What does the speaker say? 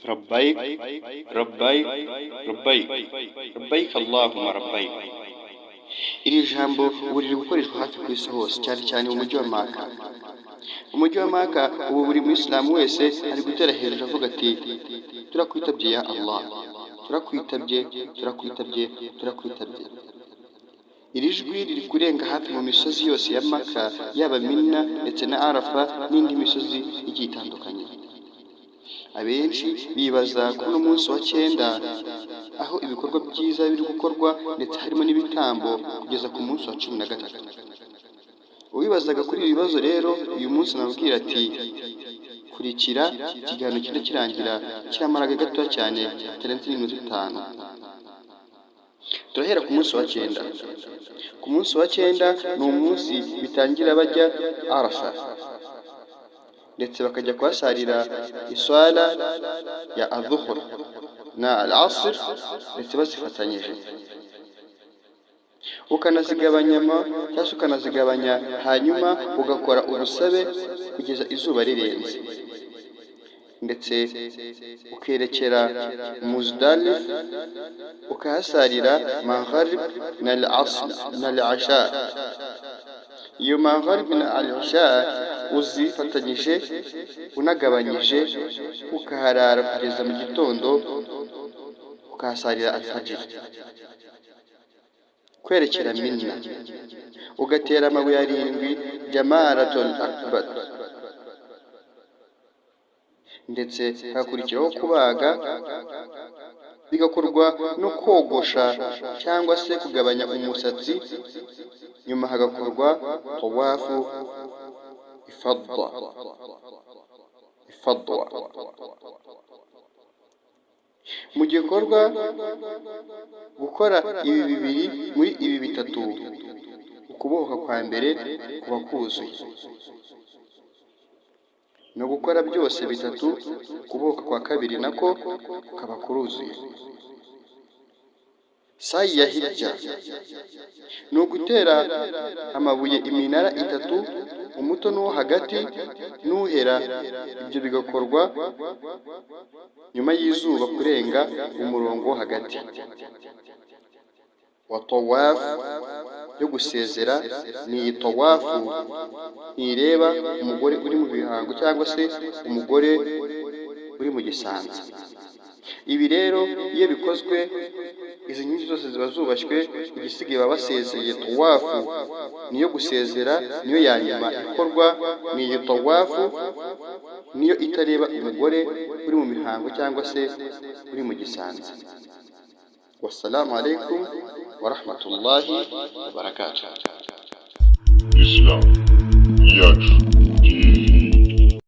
ربيك ربيك ربيك ربيك اللهم ربيك. Iri jambo ubu riri gukoreshwa hafi ku isi hose, cyane cyane mu mujyi wa Maka. Mu mujyi wa Maka ubu buri muyisilamu wese ari gutera hejuru avuga ati: "Turakwitabye ya Allah, turakwitabye, turakwitabye, turakwitabye." Iri jwi riri kurenga hafi mu misozi yose ya Maka, yaba Mina ndetse na Arafa n'indi misozi igiye itandukanye. Abenshi bibaza kuri uno munsi wa cyenda, aho ibikorwa byiza biri gukorwa, ndetse harimo n'ibitambo kugeza ku munsi wa 13. Uwibazaga kuri ibi bibazo rero, uyu munsi nababwira ati: "Kurikira ikiganiro kijya kirangira, kiramara gato cyane, kitarenze n'iminota 5." Turahera ku munsi wa cyenda. Ku munsi wa cyenda ni umunsi bitangira bajya Arafa, ndetse bakajya kuhasarira iswala ya adhuhur na al asr, ndetse bazifatanyije, ukanazigabanyamo cyangwa se ukanazigabanya, hanyuma ugakora ubusabe kugeza izuba rirenze, ndetse ukerekera Muzdalif, ukahasarira magharib na al asha. Iyo magharib na al isha uzifatanyije unagabanyije, ukaharara kugeza mu gitondo, ukahasarira alfajiri. Kwerekera Mina, ugatera amabuye arindwi, jamaratul akbar, ndetse hagakurikiraho kubaga, bigakorwa no kogosha cyangwa se kugabanya umusatsi. Nyuma hagakorwa tawafu ifadwa ifadwa. Mu gikorwa gukora ibi bibiri muri ibi bitatu, ukubohoka kwa mbere kuba kuzuye, no gukora byose bitatu, ukubohoka kwa kabiri nako kukaba kuruzuye. Sayi ya hijja ni ugutera amabuye iminara itatu, umuto n'uwo hagati n'uhera. Ibyo bigakorwa nyuma y'izuba kurenga umurongo wo hagati. Wa tawafu yo gusezera ni iyi tawafu ntireba umugore uri mu bihango cyangwa se umugore uri mu gisanza. Ibi rero iyo bikozwe, izi nkingi zose ziba zubashywe. Igisigaye baba basezeye. Tawafu niyo gusezera, niyo ya nyuma ikorwa. Ni iyi tawafu niyo itareba umugore uri mu mihango cyangwa se uri mu gisanza. Wassalamu alaikum warahmatullahi wabarakatuh. Islam yacu.